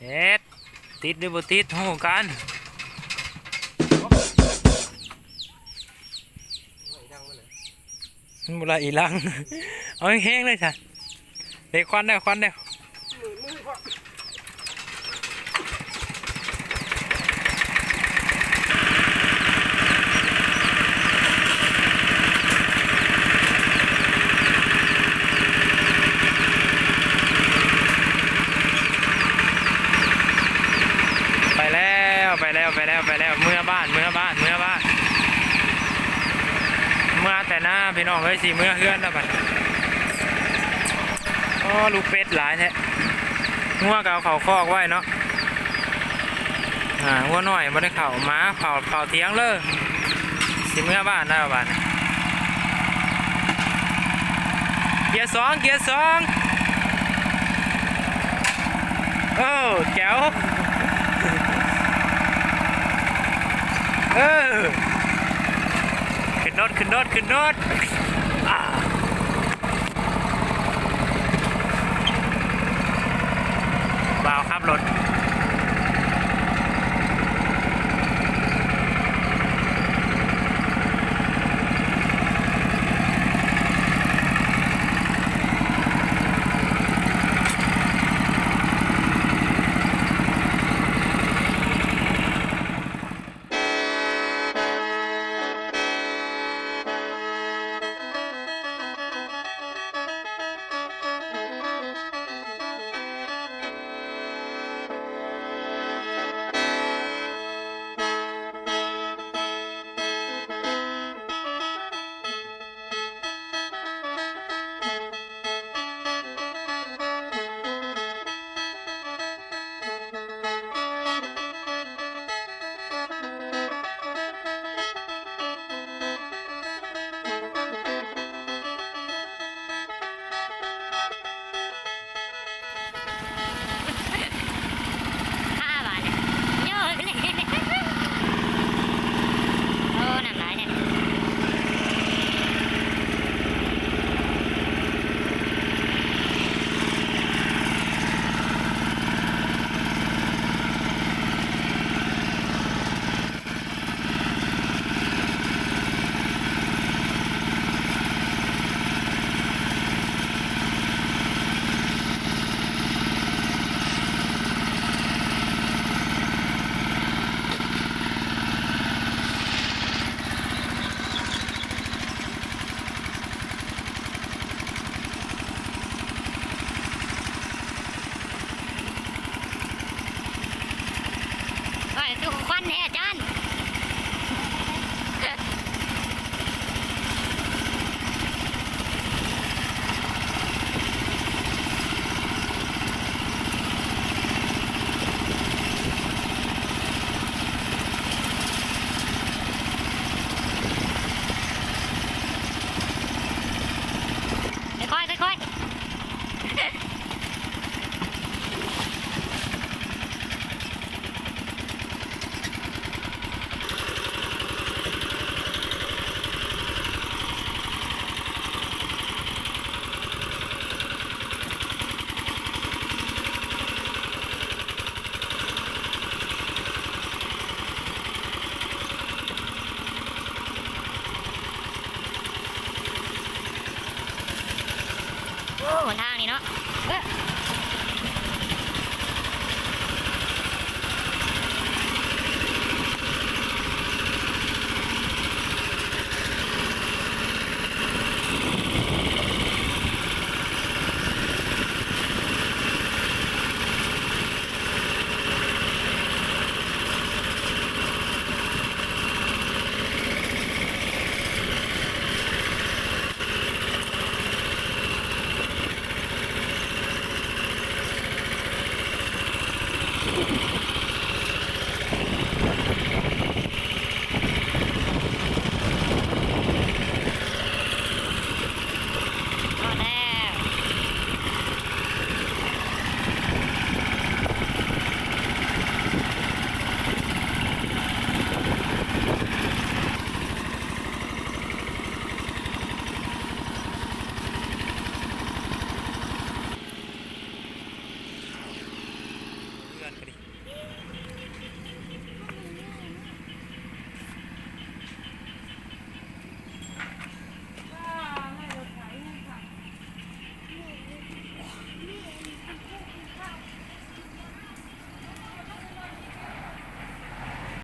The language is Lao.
ເຮັດ ຕິດຫຼືບໍ່ຕິດ ຮູ້ກັນ. ມັນບໍ່ໄດ້ອີ່ຫຼັງ. ເອົາແຮງໆເລີຍຊະ. ເດ ຄວັນເດີ ຄວັນເດີ. ໄປແລ້ວ ໄປແລ້ວ ໄປແລ້ວ ໄປແລ້ວ. ເມືອບ້ານ ເມືອບ້ານ ເມືອບ້ານ. ເມືອແຕ່ນາ ພີ່ນ້ອງເອີຍ ຊິເມືອເຮືອນແລ້ວບັດ. ອໍ ລູກເປັດຫຼາຍແທ້. ງົວກໍເອົາເຂົ້າຄອກໄວ້ເນາະ. ອ່າ ງົວນ້ອຍບໍ່ໄດ້ເຂົ້າ ໝາເຝົ້າ ເຝົ້າຖຽງເລີຍ. ຊິເມືອບ້ານແລ້ວບາດນີ້. ເກຍສອງ ເກຍສອງ. ໂອ້ ແຈ໋ວ. ເອີ ຂຶ້ນລົດ ຂຶ້ນລົດ ຂຶ້ນລົດ. ອາ ບ່າວຂັບລົດ. ໂອ້ຍ ຄືຄວັນແທ້ອາຈານ. ຄ່ອຍໆ ຄ່ອຍໆ. ໂອ້ ຫົນທາງນີ້ເນາະ ເອີ. ໂອ້